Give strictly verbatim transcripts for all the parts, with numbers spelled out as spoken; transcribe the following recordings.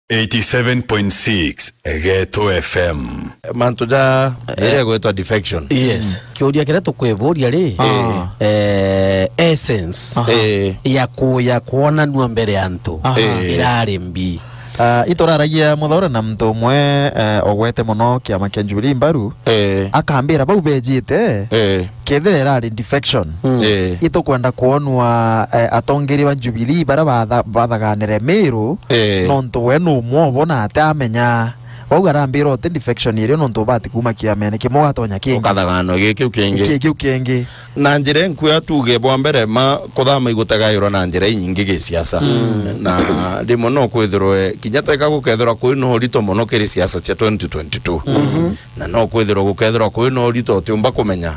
Eighty-seven point six Geto F M. Mantu ja, eh, iria gwitwa defection. Yes. Kiuria kiria tukwiburia ri, ah, eh, essence, aha, eh, ya kuya kwonanua mbere ya antu, aha, eh, irari mbi. Ah, ituraragia Muthaura na muntu umwe, eh, ogwete mono kiama kia Jubilee mbaru, eh, akambira bau bejite, eh, kethira irari defection, mm, eh, itukwenda kwonwa, eh, atongeria ba Jubilee baria batha-, bathaganire Miru, eh, nontu we ni umwe obo na ati amenya. Bau arambira uti defection irio nontu ubati kuma kiamene kimwe watonya kingi. Ukathaganwa gi kiu kingi. Ki-, kiu kingi. Na njira inkuya tuge bwa mbere ma kuthama igutagairwa na njira inyingi gisiasa. Mm. Na rimwe no kwithirwe kinya teka gukethirwa kwi no urito mono kiri siasa cia twenty twenty-two. Mhm. Na no kwithirwa gukethirwa kwi no urito utiumba kumenya.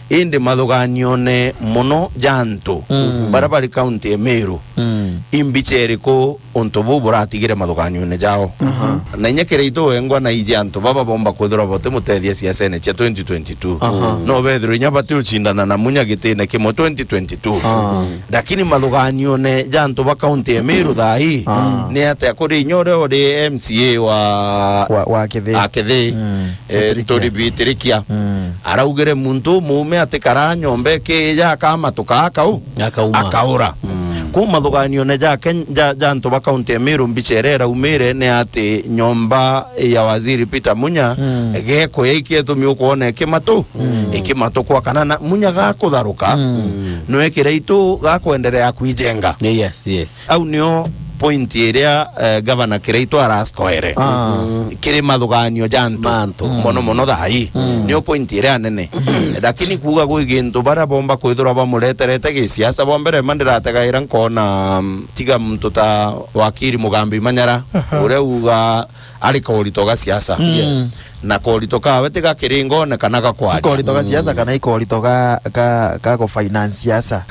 Indi mathuganione mono ja antu, mm, baria bari kaunti ya Meru, mm, imbicha iriku untu buu buratigire mathuganione jao? Aha. Na inya kiri itu wengwa na iji antu baba bomba kwithirwa batimutethia siasene cia twenty twenty-two. Aha. No bethirwe inya batiucindana na Munya gitine kimwe twenty twenty-two. Ah. Lakini mathuganione ja antu ba kaunti ya Meru thaa ii, ah, ni atia kuri inya uria uri M C A wa, wa, wa Kithi. A Kithi. Mm. Eh, Turikia. Tori Bitirikia. Mm. Araugire muntu umuume atikara nyomba ikija akamatuka akau-, akauma. Akaura. Mm. Kuu mathuganione ja Ken-, ja, ja antu ba kaunti ya Meru mbicha iria iraumire ni ati nyomba ya waziri Peter Munya, mm, geko yaikia itumi ukwona ikimatu, mm, ikimatukwa kana na Munya gakutharuka, mm, no ikira itu gakwenderea kwijenga. Yes, yes. Au nio point iria, eh, gavana Kiraitu araskoere. Ah. Kiri mathuganio ja antu. Ma antu. Mm. Mono mono thaa ii. Mm. Nio point iria nene. Lakini kuuga gwi gintu baria bomba kwithirwa bamureterete gisiasa, bwa mbere ma ndirategaira nkona, mm, tiga muntu ta wakiri Mugambi Manyara, aha, uria uga ari korito ga siasa. Mm. Yes. Na korito kawe ti ga kiringone kana ga kwaria. Ti korito ga siasa kana i korito ga, ga, ga ku finance siasa.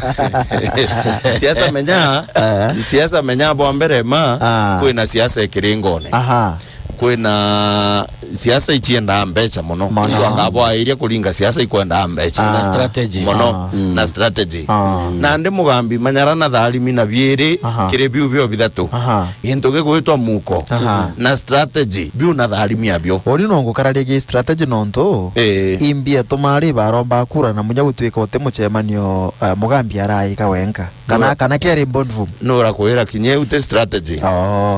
Siasa menya, eh, siasa menya bwa mbere ma, ah, kwina siasa i kiringone. Aha. Kwina siasa iciendaa mbecha mono. Mono. Muntu akabwairia kuringa siasa ikwendaa mbecha. Ah. Na strategy. Mono. Ah. Mm. Na strategy. Ah. Na ndi Mugambi Manyara na tharimi na biiri, aha, kiri biu bio bithatu. Aha. Gintu gigwitwa muko, aha, na strategy, biu na tharimi abio. Uri no ngukararia gi strategy nontu, eh, imbi atuma ari baromba kura na Munya gutwika uti mucemanio, eh, Mugambi araika wenka. Kana, nura-, kana keri boardroom. Nura kwira kinya iu ti strategy. Oh.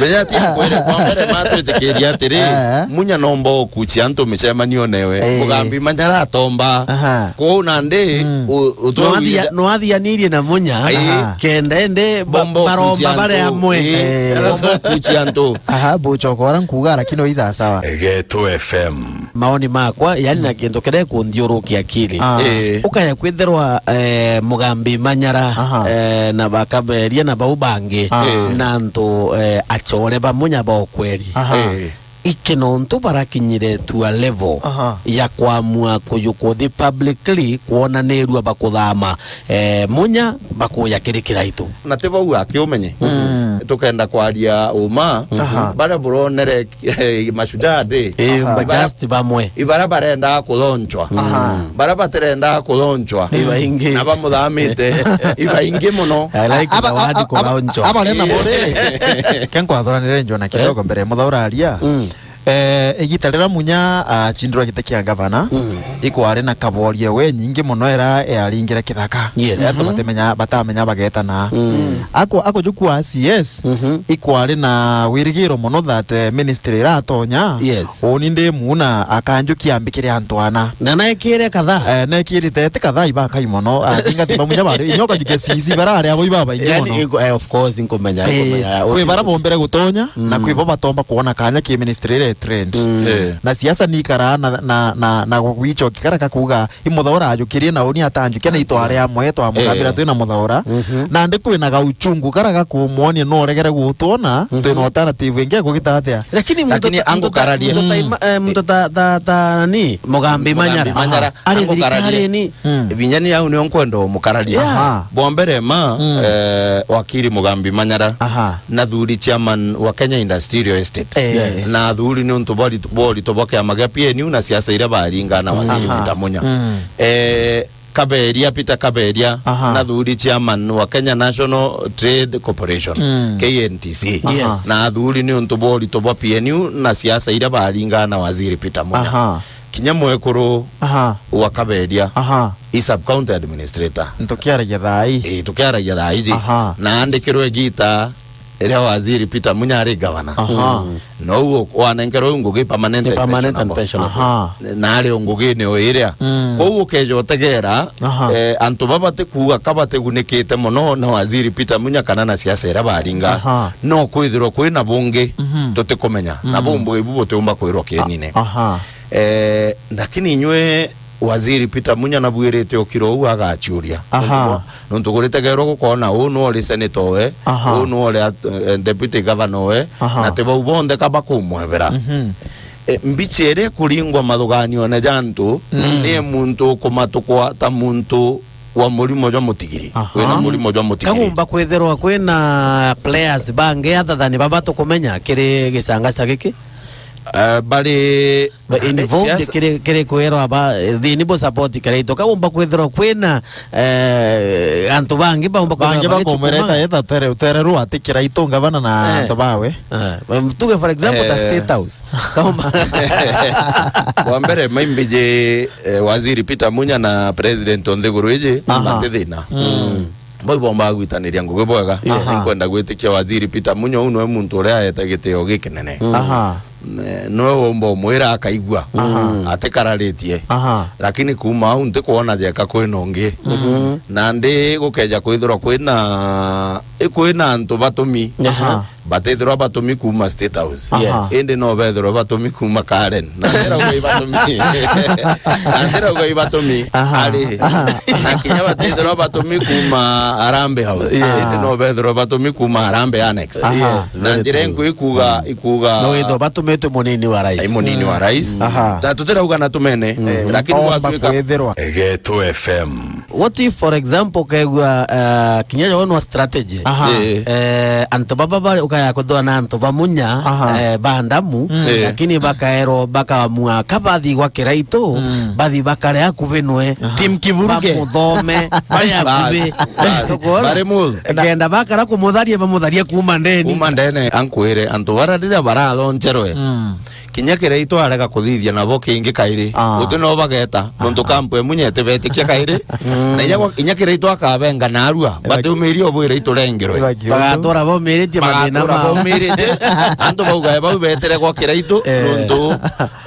Menya ti kwira kwa mbere matwitikiria atiri, eh, Munya nomba ukuchia antu micemanio newe. Eh. Mugambi Manyara atomba. Aha. Kwou nandi, mm, u-, utwe nwathianirie na Munya, ai, aha, kenda indi ba-, bomba baromba ukuchia bare antu, amwe. Eh, eh, bomba ukuchia antu. Aha, buchokora nkuga, lakini oiza sawa. Geto F M. Maoni makwa, yani, na kintu kiria kunthiurukia akili. Ah. Eh. Ukaya kwithirwa, eh, Mugambi Manyara, aha, eh, na bakaberia na bau bangi, ah, eh, na antu, eh, achore ba Munya ba ukweli. Aha. Eh. Iki nontu barakinyire to a level, aha, ya kwamua kuyu-, kuthi publicly kwonanirua bakuthama, eh, Munya bakuya kiri Kiraitu. Na ti bau akiumenye. Mm. Tukenda kwaria uma, aha, baria buronere, eh, Mashujaa Day. Eh, aha, baria, just bamwe. Ibaria barenda kulonchwa. Aha. Baria batirenda kulonchwa. Ibaingi. Na bamuthamite. Ibaingi mono. I like the word kulonchwa. Aba, aba, aba, aba rena bore. Kenkwathora nire njona kidogo mbere, Muthaura aria. Mm. Eh, igita riria Munya acindurwa giti kia gavana, mm, ikwari na kaboria we nyingi mono era yaringira kithaka. Yes. Era, mhm, batimenya, batamenya bagetana. Mm. Ako, ako jukua C S, mhm, ikwari na wirigiro mono that, eh, ministry iratonya. Yes. Uni ndi muna akanjukia ambikire antu ana. Na naekire kadhaa. Eh, nekirite ti kadhaa ibakai mono. Ah, inga tiba Munya bari. Inyoka jukia C C bara ari abo ibabaingi mono. Yani, iko-, eh, of course, nkumenya, eh, nkumenya. Kwi bara bombere gutonya, na, mm, kwi bo batomba kuona kanya ki ministry ire trend. Mm. Eh. Na siasa ni ikara na, na, na, na gwicho kikara ka kuga, i Muthaura ajukirie na uni atanjukia na itware amwe twamugambira, eh, twina Muthaura. Mhm. Na ndi kwina gauchungu kara gakumwonia no uregere gutwona, mhm, twina alternative ingi ya kugita atia. Lakini muntu, lakini ta, muntu ta, angukararie, muntu ta, mm, ima-, eh, muntu ta, ta, ta nani? Mugambi Manyara. Mugambi Manyara. Aha. Ari angukararie thirikarini. Mm. Vinya ni au nio nkwenda umukararia. Yeah. Aha. Bwa mbere ma, mm, eh, wakiri Mugambi Manyara. Aha. Na thuri chairman wa Kenya Industrial Estate. Eh. Yes. Na thuri ni untu bwa uritu, bwa uritu bwa kiama gia P N U na siasa iria baringana na waziri, aha, Peter Munya. Mm. Eh, Kaberia, Peter Kaberia, Aha. nathuri chairman wa Kenya National Trade Corporation, Mm. K N T C. Yes. Na athuri ni untu bwa urito bwa P N U na siasa iria baringaa na Waziri Peter Munya. Aha. Kinya mwekuru Aha. wa Kaberia, Aha. i sub county administrator. Ntukiaragia thaa ii. Ii, tukiaragia thaa iji. Aha. Na andikirwe igita iria Waziri Peter Munya ari gavana. Aha. Mm. Nouo wanenkerwe u ngugi permanent Ni and permanent and pensionable. Pensionable. Aha. Na ari o ngugine o iria. Mm. Kwou ukeja utegera, Aha. eh, antu baba batikuuga ka batigunikite mono na Waziri Peter Munya kana na siasa iria baringa. Aha. No kwithirwa kwina bungi Mhm. tutikumenya. Na Mm. bumbu ibu butiumba kwirwa kienine. A-, aha. Eh, lakini inywe Waziri Peter Munya nabwirite ukira uu agachiuria. Aha. Nontu gwa-, nontu guritegerwa gukona uu nu uri senator we, Aha. uu nu uri at-, eh, deputy governor we, Aha. na ti bau bonthe ka bakumwebera. Mhm. Eh, mbicha iria ikuringwa mathuganione ja antu, Mm. ni muntu ukumatukwa ta muntu wa murimo jwa mutigiri. Aha. Wina murimo jwa mutigiri. Kagumba kwithirwa kwina players bangi athathani baba tukumenya kiri gicangasa giki? Eh, bari Ba-, involved siasa. Kiri, kiri kwirwa ba, eh, thini bo support Kiraitu. Kaumba kwithirwa kwina, eh, antu bangi baumba kwithirwa Bangi bagicukuma. Bakumwireta etha tere, tere rwa ati Kiraitu ngavana na Eh. antu bawe. Eh, em, tuge for example, ta Eh. State House. Kaumba. Wa mbere, maimbiji, eh, Waziri Peter Munya na President o nthiguru iji, Aha. mati thina. Mm. Bau ibombaga gwitaniria ngugi bwega. Aha. Nkwenda gwitikia Waziri Peter Munya, uu niwe muntu uria aete gitio gikinene. Aha. Ne-, niwe womba umwira akaigua. Aha. Atikararitie. Aha. Lakini kuuma au ntikwona jeka kwina ungi. Mhm. Nandi gukeja kwithirwa kwina, ikwina antu batumi. Aha. Batithirwa batumi kuuma State House. Aha. Indi no bethirwa batumi kuuma Karen. Na ndirauga ibatumi. Na ndirauga ibatumi. Aha. Ari. Aha. Na kinya batithirwa batumi kuuma Harambee House. Yes. Indi no bethirwa batumi kuuma Harambee Annex. Aha. Yes, Na very njira true. Ingu ikuga, ikuga No withirwa batumitwe munini wa rais. Ai, munini wa rais. Aha. Na tutirauga na tumene. Mm. Lakini Omba gwatuika kwithirwa. Geto F M. What if, for example, kegua, uh, kinya yo no strategy? Aha. Eh. Eh, antu baba bari ukaya kuthwa na antu ba Munya, Aha. eh, ba Ndamu, Mm. Eh. lakini bakaerwo, bakamua kabathi gwa Kiraitu, Mm. bathi bakare akubi nwe. Aha. Team Kivuruge. Bamuthome, bari akubi. Bas, bas. Bari mu- Kenda bakara kumutharia, bamutharie kuuma ndeni. Kuuma ndene, ankwire, antu bara riria baraloncherwe. Mm. Kinya Kiraitu arega kuthithia nabo kingi kairi. Ah. Guti no bageta. Nontu Aha. kampu e Munya itibetikia kairi. Mm. Na inya gwa-, inya Kiraitu akabenga narua. Ibaki- Batiumirie obwira iturengerwe. Ibaki- Bagatura baumiritie mathina Bagatura mao. Baumiritie. Antu baugae bau betere gwa Kiraitu. Eh. Nontu,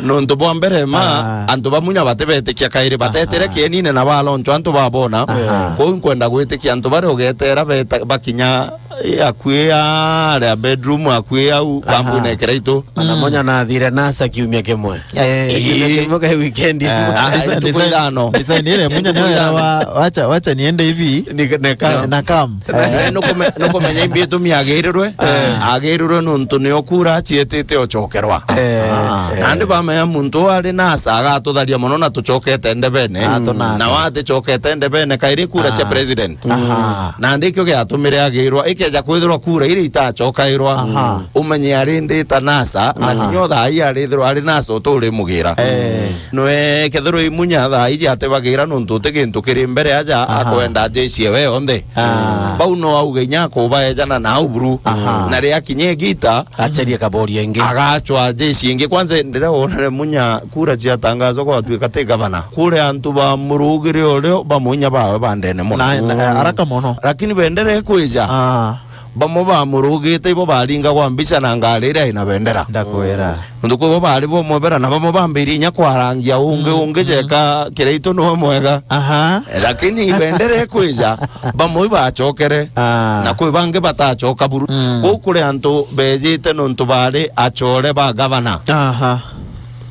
nontu bwa mbere ma, Ah. antu ba Munya batibetikia kairi. Batetere Aha. kienine na baloncho antu babona. Aha. Kwou nkwenda gwitikia antu baria ugetera beta-, bakinya Eh, akui aria bedroom, akui au, Aha. bambune Kiraitu. Ana Mm. Munya nathire NASA kiumia kimwe. Eh, Ii. Kiumia kimwe kai weekend. Eh, Ah, design, ituku design, ithano. Design ile Munya Ituku ndio ithano. Wa, wacha, wacha niende hivi. Ni, ni kam. Na kam. Eh, nukume-, nukumenya imbi itumi agirirwe. Eh. Agirirwe nontu nio kura acietete ochokerwa. Eh, Ah. eh. Nandi bamenya muntu ari NASA agatutharia mono na tuchokete ndebene. Ah, tu NASA. Na watichokete ndebene kairi kura cia Ah. president. Aha. Na ndikio giatumire agirwa, ikeja kwithirwa kura iria itachokairwa, Aha. umenye arindita NASA, na Aha. kinya o thaa ii arithirwa ari NASA uturimugira. Eh. Nwe kethirwa i Munya thaa iji atibagira nontu uti gintu kiri mbere aja, Aha. akwenda ajeshi ewe yonthe. Ah. Bau no auge inya akubaejana na au buru. Aha. Na ria kinya igita, Acherie kaboria ingi. Agachwa jeshi ingi. Kwanza ndira wonere Munya kura ciatangazwa gwatuika ti gavana. Kure antu ba murugire urio ba munya bawe bandene mono. Na, na, Mm. haraka mono. Lakini bendera ikwija. Ah. Bamwe bamurugite ibo baringagwa mbica na ngari iria ina bendera. Ndakwira. Nontu kwi bo bari bomwebera na bamwe bambiri inya kwarangia ungi, Mm, ungi mm. Jeka Kiraitu niwe mwega. Aha. Lakini bendera ikwija, bamwe ibachokere. Ah. Na kwi bangi batachoka buru. Mm. Kwou kuri antu bejite nontu bari achore ba gavana. Aha.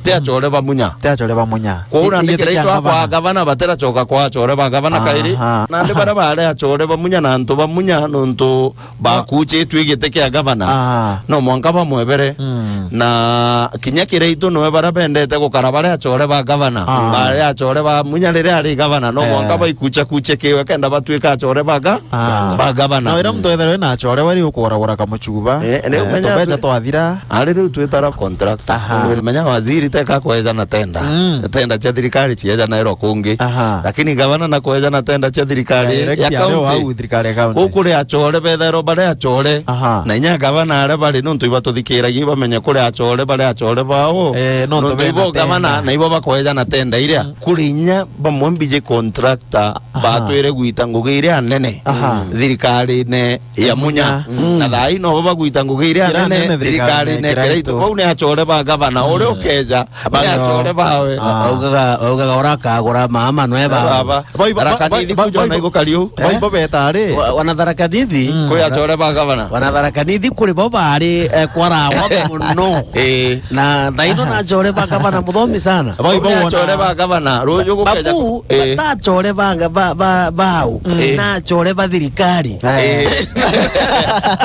Ti achore ba Munya. Ti achore ba Munya. Kwou I-, nandi igite Kiraitu kia akwa gavana. Gavana batirachoka kwa achore ba gavana Aha. Kairi. Nandi baria bari achore ba Munya na antu ba Munya nontu bakuchitue igite kia gavana. Ah. No mwanka bamwebere. Mm. Na kinya Kiraitu noe baria bendete gukara baria achore ba gavana. Ah. Baria achore ba Munya riria ari gavana, no Eh. mwanka baikucha kuche kiwe kenda batuika achore ba ga-, Ah. ba gavana. Na wira muntu ethirwe na achore wari ukuragura kamuchuba. Eh, ni Eh, umenya tubecha tu- twathira. Ari riu twitara contractor. Aha. Menya waziri teka kwejana tenda. Mm. Tenda cia thirikari ciejanairwa kungi. Aha. Lakini gavana na kwejana tenda cia thirikari ya county. Direct ya reo au thirikari ya county. Kuu kuri achore bethairwa bari achore. Aha. Na inya gavana aria bari nontu ibatuthikiragia ibamenye kuri achore bari achore bao. Eh, nontu nontu bena ibo gavana tenda. Na ibo bakwejana tenda iria. Mm. Kuri inya bamwe mbiji contractor. Aha. Batwire gwita ngugi iria nene. Aha. Thirikarine ya Munya. Mm. Na thaa ii nobo bagwita ngugi iria nene thirikarine ya Kiraitu. Bau ni achore ba gavana. Uria ukeja, ni achore bawe. Ah. Augaga, augaga urakagura mama nwe baba. Baba. Baba, Tharaka Nithi kuja ona igukari uu. Baibo beta ri. Wa-, wana Tharaka Nithi. Mm. Kwi achore ba gavana. Wana Tharaka Nithi kuri bo bari, eh, kwarawa muno. Eh. Na thaa ino na achore ba gavana muthomi sana. Baibo. Kwi achore ba gavana. Ruju gukeja. Babu, eh, ta achore ba, ba, ba, bau. Eh. Na achore ba thirikari. Eh.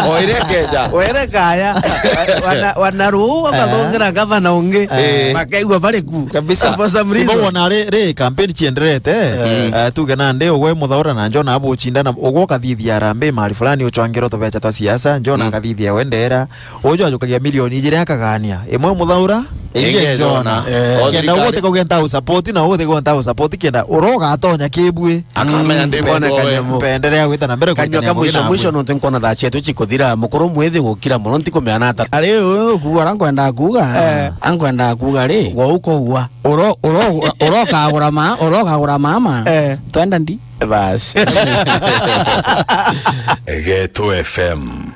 O iria keja. Were kaya. Wana, wana ruu, eh, bakathongera gavana ungi. Eh. Bakaigua bari ku. Kabisa. For some reason. Ibo wona ri, ri campaign cienderete. Mm. Eh, tuge nandi ugwe Muthaura na John abucindana, ugwe ukathithia harambee mahali fulani, uchwangirwe tubecha twa siasa, John, mm, akathithia wendera. Uju ajukagia milioni ijiri akagania. Imwe Muthaura, ingi Ingi John. John. Eh. O kenda thirikari. Ugutige ugenta u support na ugutige ugenta u support kenda uria ugatonya kibui. Akamenya ndi. Mm, mbona bendo we. Kanyamo. Mpenderea gwita na mbere. Kanyua gwitania ka mwisho ngugi mwisho nawe. Nontu nkona thaa cietu cikuthira. Mukuru mwithi gukira muno, ntikumeana ata. Ari, u-, u-, kuuga uria nkwenda kuuga, eh, ankwendaga kuuga ri? Gwa uko ua. Uro-, uro-, urokagura ma-, urokagura mama. Eh. Twenda ndi. Bas. Geto F M.